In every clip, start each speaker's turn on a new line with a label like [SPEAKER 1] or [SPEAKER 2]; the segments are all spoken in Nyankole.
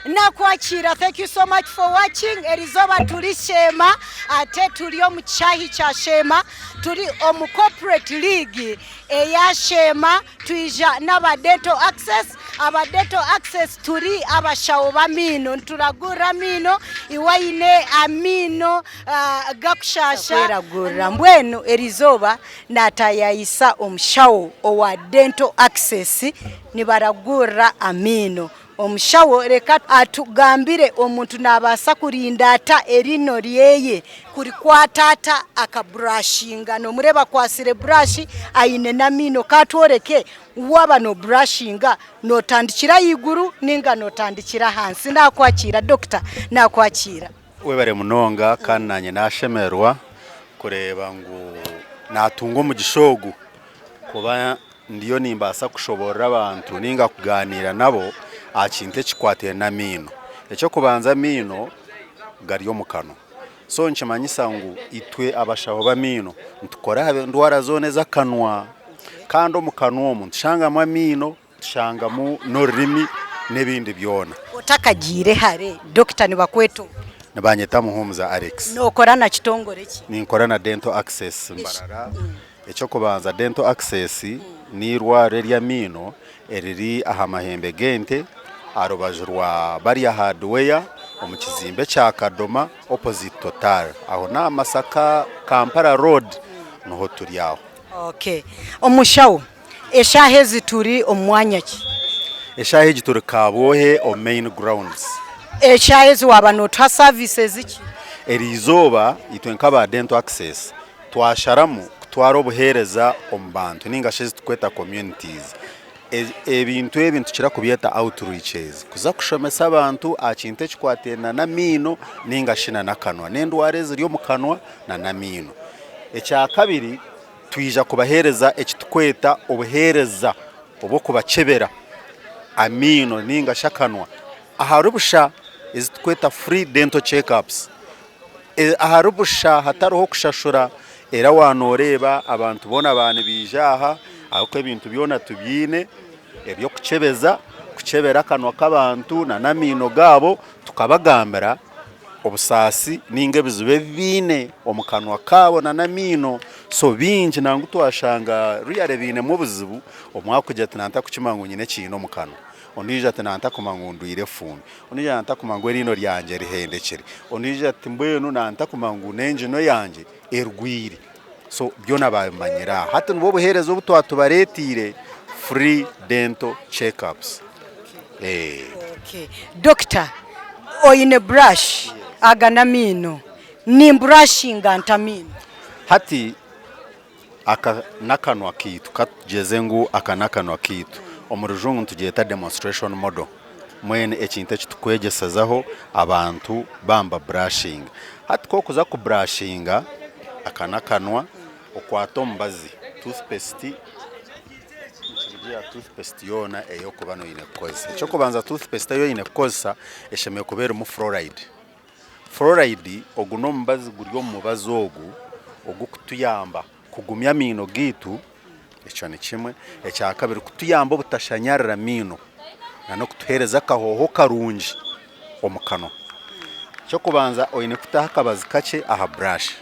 [SPEAKER 1] Nakwakira thank you so much for watching erizooba turi Sheema ate turi omu kishaayi kya Sheema turi omu corporate league eya Sheema twija n'aba Dental Access aba Dental Access turi abashaho b'amaino nituragurira amaino iwe aine amaino gakushasha kweragurira mbwenu erizooba natayayisa omushaho owa Dental Access nibaragurira amaino Omushaho reka atugambire omuntu nabaasa kurinda ata eriino ryeye kurikwata ata akaburashinga nomureeba akwatsire burashi aine n'amaino katworeke waaba noburashinga notandikira ahaiguru ninga notandikira ahansi nakwakiira dokita nakwakiira.
[SPEAKER 2] Webare munonga kandi nanye nashemererwa kureeba ngu natunga omugisha ogu kuba ndiyo nimbaasa kushoboorora abantu nainga kugaaniira nabo aha kintu ekikwataine n'amaino. Eky'okubanza amaino gari omu kanwa, so nikimanyisa ngu itwe abashaho b'amaino nitukora aha ndwara zoona ez'akanwa kandi omu kanwa omu nitushangamu amaino, tushangamu n'orurimi n'ebindi byona.
[SPEAKER 1] Otakagiire hare, dokita nibakweta oha?
[SPEAKER 2] Nibanyeta Muhumuza Alex.
[SPEAKER 1] Nookora na kitongore ki?
[SPEAKER 2] Ninkora na Dental Access Mbarara. Eky'okubanza Dental Access n'eirwariro ery'amaino eriri aha mahembe g'ente aha rubaju rwa Barya Hardware omu kizimbe kya Kadoma opposite Total aho n'aha Masaka Kampala road niho turi aho.
[SPEAKER 1] Okay. Omushaho, eshaaha ezi turi omu mwanya ki?
[SPEAKER 2] Eshaaha egi turi Kabwohe omu main grounds.
[SPEAKER 1] Eshaaha ezi waaba nootuha services ki?
[SPEAKER 2] Eriizooba itwe nk'aba Dental Access Twasharamu kutwara obuheereza omu bantu ninga shi ezi turikweta communities. Ebintu ebi nitukira kubyeta outreaches, kuza kushomesa abantu aha kintu ekikwataine n'amaino ninga shi n'akanwa, n'endwara eziri omu kanwa n'amaino. Ekyakabiri, twija kubaheereza eki turikweta obuheereza obw'okubakyebera amaino ninga shi akanwa ahari busha ezi turikweta free dental check ups. Ahari busha hatariho kushashura era waaba nooreeba abantu boona baaba nibaija aha ahabw'okuba ebintu byona tubiine eby'okukyebeza kukyebera akanwa k'abantu n'amaino gaabo tukabagambira obusaasi nainga ebizibu ebi baine omu kanwa kaabo n'amaino. So baingi nangwa twashanga really bainemu obuzibu omwe arikugira ati nantakukimanya ngu nyine ekiina omu kanwa. Ondiijo ati, Nantakuma ngu ndwaire efumbi. Ondiijo nantakuma ngu eriino ryangye rihendekire. Ondiijo ati, Mbwenu nantakuma ngu n'engino yangye erwaire. So byona baabimanyire aha. Hati nibwo buheereza obu twatubareeteire, free dental check ups.
[SPEAKER 1] Okay. Dokita, oine brush, aga n'amaino. Nimburashinga nta amaino?
[SPEAKER 2] Hati Aka n'akanwa kaitu, ka tugyeze ngu aka n'akanwa kaitu. Omu rujungu nitugyeta demonstration model. Mbwenu ekintu eki turikwegyesezaho abantu baaba nibaburashinga. Hati ku orikuza kuburashinga, aka n'akanwa, okwata omubazi, toothpaste, nikirugiirira toothpaste yoona ei orikuba noine kukozesa. Eky'okubanza toothpaste ei oine kukozesa eshemereire kuba erimu fluoride. Fluoride ogu n'omubazi guri omu mubazi ogu ogurikutuyamba kugumya amaino gaitu, ekyo ni kimwe. Ekyakabiri kutuyamba obutashanyarara maino n'okutuheereza akahooho karungi omu kanwa. Eky'okubanza oine kutaho akabazi kakye aha burashi,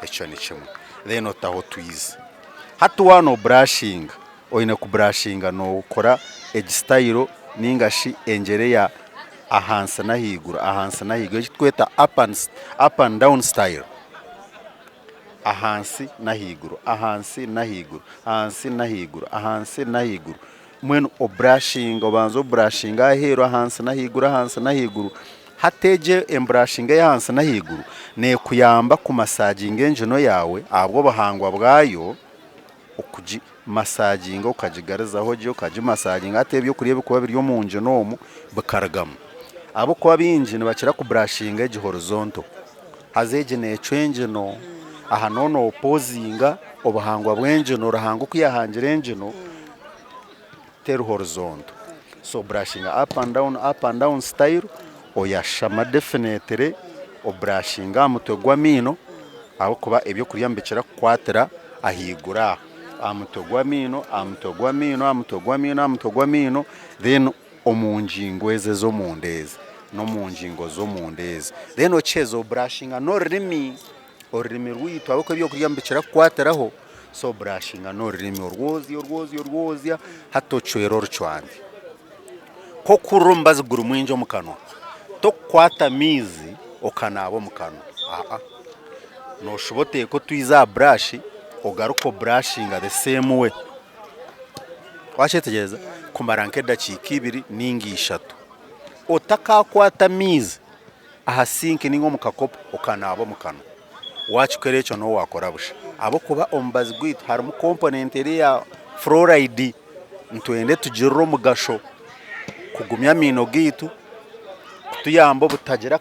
[SPEAKER 2] ekyo ni kimwe, then otaho otwizi. Hati waaba nooburashinga, oine kuburashinga nookora egi sitayiro nainga shi engyera eya ahansi n'ahaiguru, ahansi n'ahaiguru eki turikweta up and down style, ahansi n'ahaiguru, ahansi n'ahaiguru, ahansi n'ahaiguru, ahansi n'ahaiguru, mbwenu oburashinge obanze oburashinge aheeru ahansi n'ahaiguru, ahansi n'ahaiguru, hati egyo emburashinga ey'ahansi n'ahaiguru neekuyamba kumasaginga engino yaawe ahabw'obuhangwa bwayo. Okugi masaginga okagigarizaho gye okagimasaginga hati ebyokurya ebirikuba biri omu ngino omu bikarugamu. Ahabw'okuba baingi nibakira kuburashinga egi horizontal haza egi neecwa engino aha noho noopozinga obuhangwa bw'engino Ruhanga oku yaahangire engino teri horizontal. So burashinga up and down, up and down style oyashama definitely oburashinga aha mutwe gw'amaino ahabw'okuba ebyokurya nibikira kukwatira ahaiguru aha, aha mutwe gw'amaino, aha mutwe gw'amaino, aha mutwe gw'amaino, aha mutwe gw'amaino then omu ngingo ezi ez'omunda ezi. n'omu ngingo z'omunda ezi. Then okiheza oburashinga n'orurimi, orurimi rwaitu ahabw'okuba ebyokurya nibikira kukwatiraho, so oburashinga n'orurimi orwozya orwozya orwozya hati ocwera orucwante. Ku orikuhurira omubazi guri mwingi omu kanwa, tokukwata amaizi okanaaba omu kanwa, aa, nooshuba oteeke otwizi aha burashi ogaruke oburashinga the same way. Wakyetegyereza? Kumara nk'edakiika ibiri ninga ishatu. Otakakwata amaizi aha sinki ninga omu kakopo okanaaba omu kanwa. Wakikora ekyo nooba wakora busha. Ahabw'okuba omubazi gwaitu harimu komponenti eri eya fluoride, nitwenda etugirire omugasho kugumya amaino gaitu, kutuyamba obutagira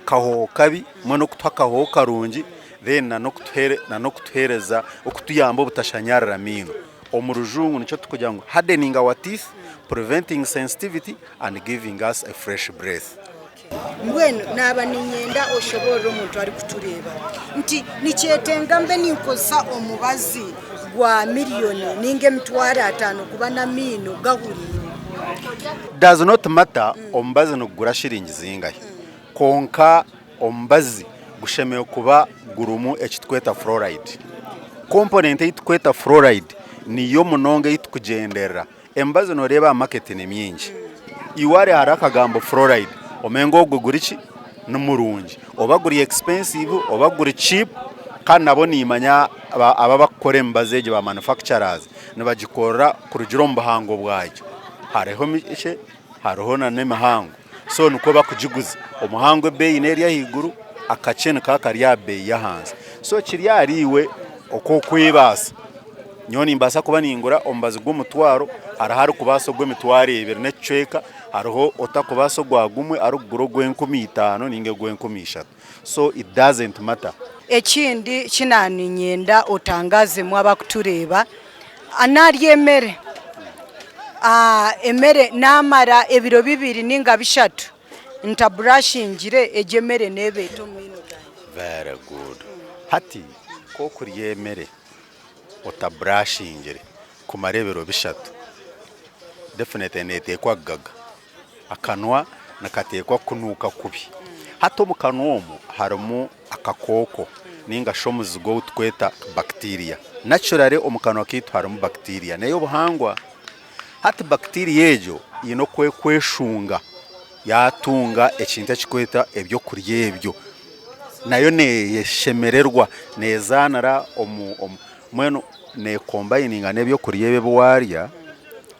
[SPEAKER 2] kahooho kabi hamwe n'okutuha akahooho karungi then na n'okutuheereza okutuyamba obutashanyarara amaino. Omu rujungu nikyo turikugira ngu hardening our teeth, preventing sensitivity and giving us a fresh breath.
[SPEAKER 1] Mbwenu naaba niinyenda oshoboorore omuntu arikutureeba nti nikyetenga mbe ninkozesa omubazi gwa miriyoni ninga emitwaro ataano kuba n'amaino gahuriire.
[SPEAKER 2] Does not matter omubazi nigugura shiringi zingahi kwonka omubazi gushemereire kuba gurimu eki turikweta fluoride. Component ei turikweta fluoride niyo munonga ei turikugyenderera. Emibazi nooreeba aha market ni mingi. Iwe hariya hariho akagambo fluoride omanye ngu ogwo guri ki? Ni murungi. Oba guri expensive oba guri cheap kandi nabo nimanya aba abarikukora emibazi egi ba manufacturers nibagikorera kurugira omu buhango bwagyo. Hariho emikye hariho nana emihango so nikwo barikugiguza. Omuhango ebeeyi n'eri ahaiguru akakye nikaba kari aha beeyi y'ahansi. So kiri ahariiwe oku orikwebaasa. Nyowe nimbaasa kuba ningura omubazi gw'omutwaro, hariho arikubaasa ogw'emitwaro ebiri n'ekicweka, hariho otarikubaasa ogwa gumwe arikugura ogw'enkumi itaano ninga ogw'enkumi ishatu. So it doesn't matter.
[SPEAKER 1] Ekindi eki naaniinyenda otangaazemu abarikutureeba, naarya emere, emere naamara ebiro bibiri ninga bishatu ntaburashingire, egyo emere neeba eta omu maino gangye?
[SPEAKER 2] Very good. Hati ku okurya emere otaburashingire kumara ebiro bishatu, definitely neeteekwa kugaga. Akanwa nikateekwa kunuuka kubi. Hati omu kanwa omu harimu akakooko ninga shi omuzigu ou turikweta bacteria. Naturally omu kanwa kaitu harimu bacteria n'ey'obuhangwa. Hati bacteria egyo eine oku erikweshunga yaatunga ekintu ekirikwetwa ebyokurya ebyo, nayo neeshemererwa neezaanira omu omu mbwenu neekombayininga n'ebyokurya ebi ebi waarya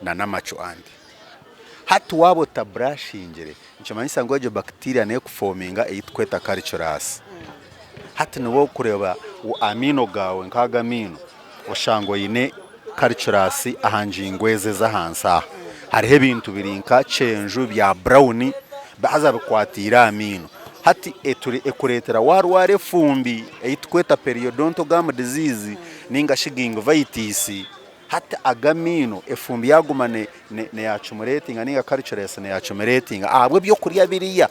[SPEAKER 2] n'amacwante. Hati waaba otaburashingire nikimanyisa ngu egyo bacteria neekufominga ei turikweta calculus. Hati niwe orikureeba amaino gaawe nk'ago amaino oshanga oine calculus aha ngingo ezi ez'ahansi aha. Hariho ebintu biri nka kyenju bya burawuni haza bikwatiire aha maino. Hati ekureetera waarwara efumbi ei turikweta periodontal gum disease ninga shi gingivitis. Hati ago amaino efumbi yaaguma neyacumiretinga ninga calculus neyacumiretinga ahabw'ebyokurya biriya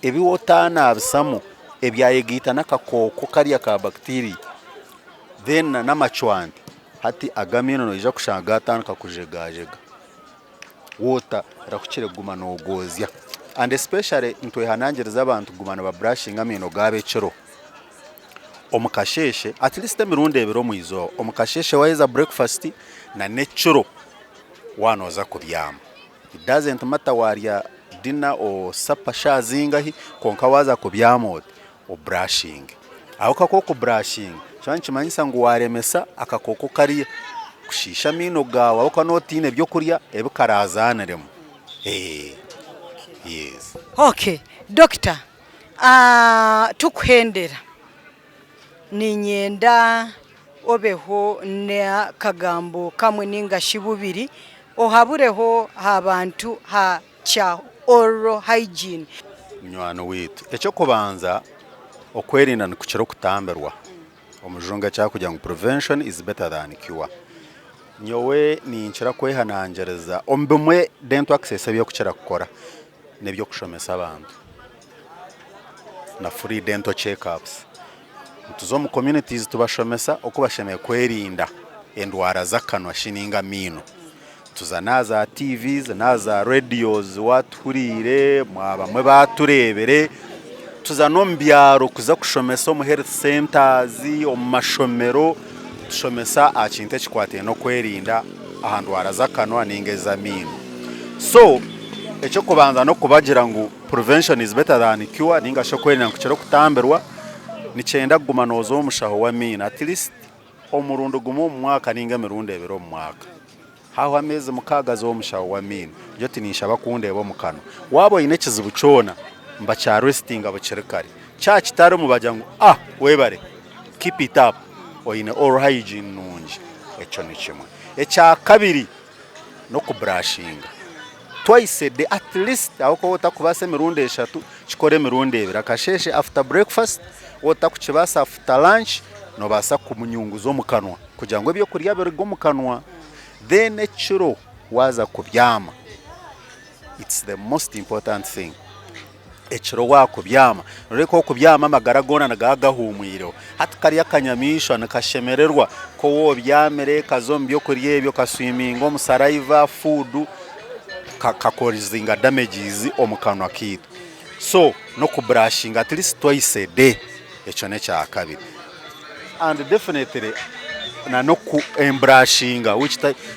[SPEAKER 2] ebi otaanabisamu ebyayegaita n'akakooko kariya ka bacteria then nana amacwante hati ago amaino noija kushanga gaatandika kujegajega wootarahukire kuguma noogozya and especially nitwehanangiriza abantu kuguma nibaburashinga amaino gaabo ekiro. Omu kasheeshe at least emirundi ebiri omu izooba, omu kasheeshe waaheza breakfast na n'ekiro waaba nooza kubyama. It doesn't matter waarya dinner or supper shaaha zingahi kwonka waaza kubyama oti oburashinge. Ahabw'okuba ku orikuburashinga nikyo nikimanyisa ngu waaremesa akakooko kariya kushiisha amaino gaawe ahabw'okuba nooba otaine by'okurya ebi karazaaniremu. Yes.
[SPEAKER 1] Okay, doctor Tukuhendera, niinyenda obeho n'akagambo kamwe nainga shi bubiri ohabureho aha bantu aha kya oral hygiene.
[SPEAKER 2] Munywani waitu, eky'okubanza okwerinda nikukira okutambirwa. Omujungu eki arikugira ngu prevention is better than cure. Nyowe ninkira kwehanangiriza omu bimwe Dental Access ebi erikukira kukora n'eby'okushomesa abantu na free dental check ups. Nituza omu communities tubashomesa oku bashemereire kwerinda endwara z'akanwa shi ninga amaino. Tuza n'aha za TVs n'aha za radios waatuhuriire bamwe baatureebire. Tuza n'omu byaro kuza kushomesa omu health centres, omu mashomero tushomesa aha kintu ekikwataine n'okwerinda aha ndwara z'akanwa nainga ez'amaino. So eky'okubanza n'okubagira ngu prevention is better than cure nainga shi okwerinda nikukira okutambirwa, nikyenda kuguma nooza omu mushaho w'amaino at least omurundi gumwe omu mwaka nainga emirundi ebiri omu mwaka. Hahwaho ameezi 6 za omushaho w'amaino, gira oti ninshaba kundeeba omu kanwa. Waaba oine ekizibu kyona, nibakyaresitinga bukiri kare. Kyaba kitarimu bagira ngu ah webare, keep it up, oine oral hygiene nungi. Ekyo ni kimwe. Ekyakabiri n'okuburashinga twice a day at least ahabw'okuba waaba otarikubaasa emirundi eshatu, kikore emirundi ebiri. Akasheeshe after breakfast, waaba otarikukibaasa after lunch, noobaasa kumunyunguza omu kanwa kugira ngu ebyokurya biruge omu kanwa. Then ekiro waaza kubyama, it's the most important thing. Ekiro waakubyama, noreeba okubyama amagara goona nigaba gahuumwireho. Hati kariya akanyamaishwa nikashemererwa ku waaba obyamire kaza omu byokurya ebyo kaswiminga omu saliva, food, kakozinga damages omu kanwa kaitu. So n'okuburashinga at least twice a day, ekyo n'ekyakabiri. And definitely na n'oku emburashinga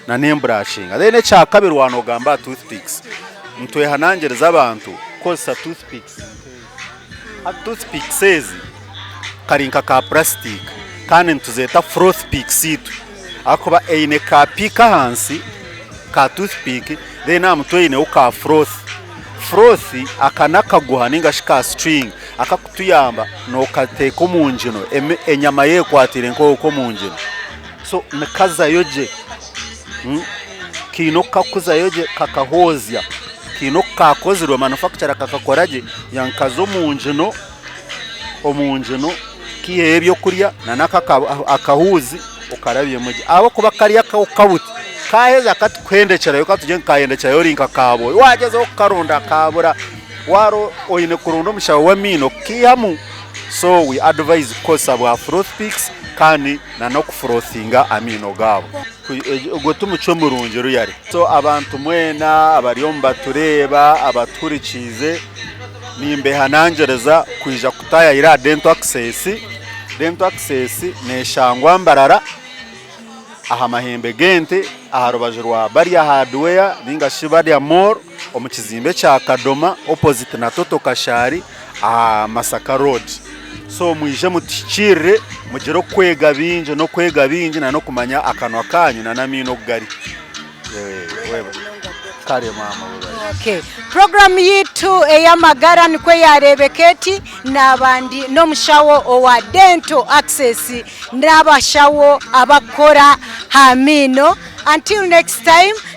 [SPEAKER 2] na n'emburashinga. Then ekyakabiri waaba noogamba aha toothpicks, nitwehanangiriza abantu kukozesa toothpicks nk'ezi. Hati toothpicks ezi kari nka ka plastic kandi nituzeeta froth picks itwe ahakuba eine ka pick ahansi ka toothpick then aha mutwe eineho ka froth. Froth aka n'akaguha ninga shi ka string akakutuyamba nookateeka omu ngino enyama yekwatiire nk'oku omu ngino so nikazayo gye, kaine oku kakuzayo gye kakahoozya, kaine oku kakozirwe manufacturer kakakora gye kugira ngu kaze omu ngino kaiheyo ebyokurya nana akahuuzi okarabyemu gye ahabw'okuba kariya kabuti kaheza kati kuhendekyerayo katugire ngu kahendekyerayo ori nka kaabooyi wagyezaho kukaronda kabura waaba oine kuronda omushaho w'amaino kukiihamu. So we advise kukozesa bwa froth picks kandi nana okufurothinga amaino gaabo. Ogwo ti mucwe murungi ruyare. So abantu mwena abari omu batureeba abatuhurikiize nimbehanangiriza kwija kutayayira aha Dental Access. Dental Access neshangwa Mbarara aha mahembe g'ente aha rubaju rwa Barya Hardware ninga shi Barya Mall omu kizimbe kya Kadoma opposite na Toto Kashari aha Masaka Road. So mwije mutuhikiirire mugire okwega bingi n'okwega bingi na n'okumanya akanwa kanyu na n'amaino oku gari. Kare maama webale.
[SPEAKER 1] Okay. Puroguramu yitu ey'amagara nikwo yareebeka eti n'abandi n'omushaho owa Dental Access n'abashaho abakukora ha maino. Until next time.